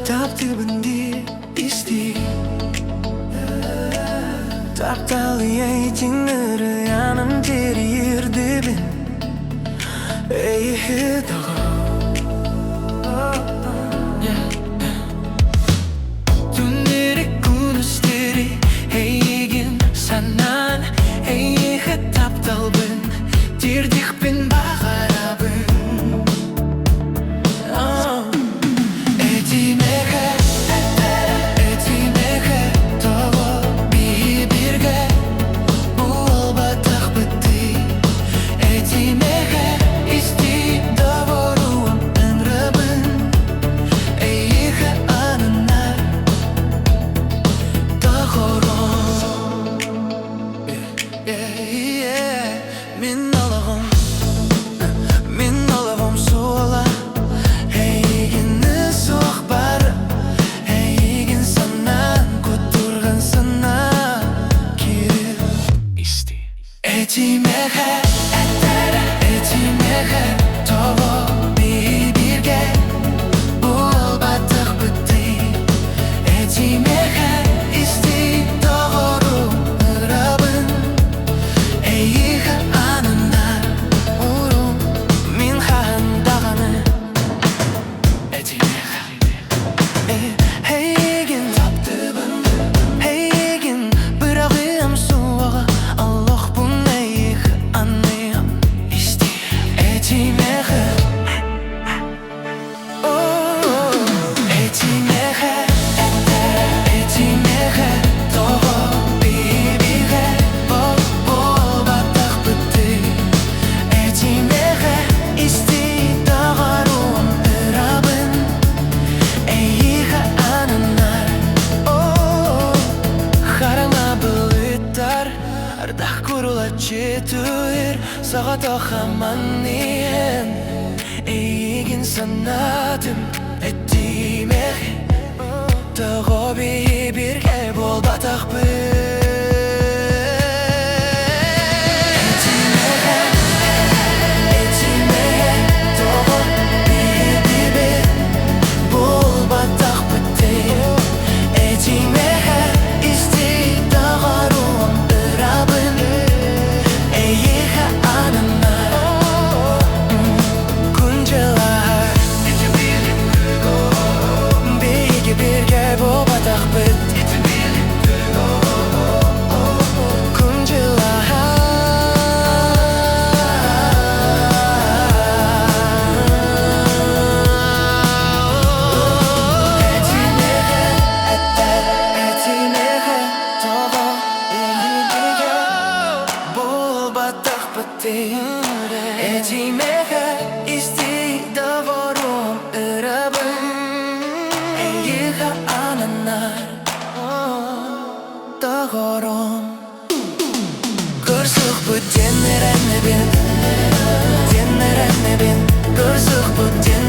Таптыыбын дии истиий Таптал ийэтин ырыанан тириэрдибин Эйиэхэ доҕор Түннэри күнүстэри эйигин санаан Эйиэхэ тапталбын тиэрдиэхпин баҕарабын Этимэхэ, этимэхэ, тоҕо биһи бииргэ буолбатахпытый? Этимэхэ, истиий доҕоруом ыҥырабын, эйиэхэ ананар доҕорум. Мин олоҕум Мин олоҕум суола Эйигини суох бар Эйигин санаан кутурган санаа киирил Исти. Этимэхэ этимэхэ тоҕо бииргэ буолбатахпытый Этимэхэ истиий доҕорум ырабын Эйиэхэ ананар урум мин хаһан даҕаны Этимэхэ эйигин таптыыбын Эйигин быраҕыам суоҕа олохпун эйиэхэ аныам Исти. Этимэхэ Этимэхэ, этимэхэ, тоҕо биһиги буолбатахпытый? Этимэхэ, истиий доҕоруом ырабын, эйиэхэ ананар. Хараҥа былыттар, ардах курулаччы түһэр, соҕотох аман иһэн Эйигин санаатым, этимэх Тоҕо биһи бииргэ буолбатахпыт Этимэхэ, этимэхэ, тоҕо биһи буолбатахпытый Этимэхэ, истиий доҕоруом ырабын Эйиэхэ ананар Күн-дьыл Биһиги бииргэ буолбатахпыт Күн-дьыл Этимэхэ, этимэхэ, тоҕо биһиги буолбатахпытый Этимэхэ, истиий доҕоруом ырабын Эйиэхэ ананар доҕорум Көрсүөхпүт диэн эрэнэбин, диэн эрэнэбин Көрсүөхпүт диэн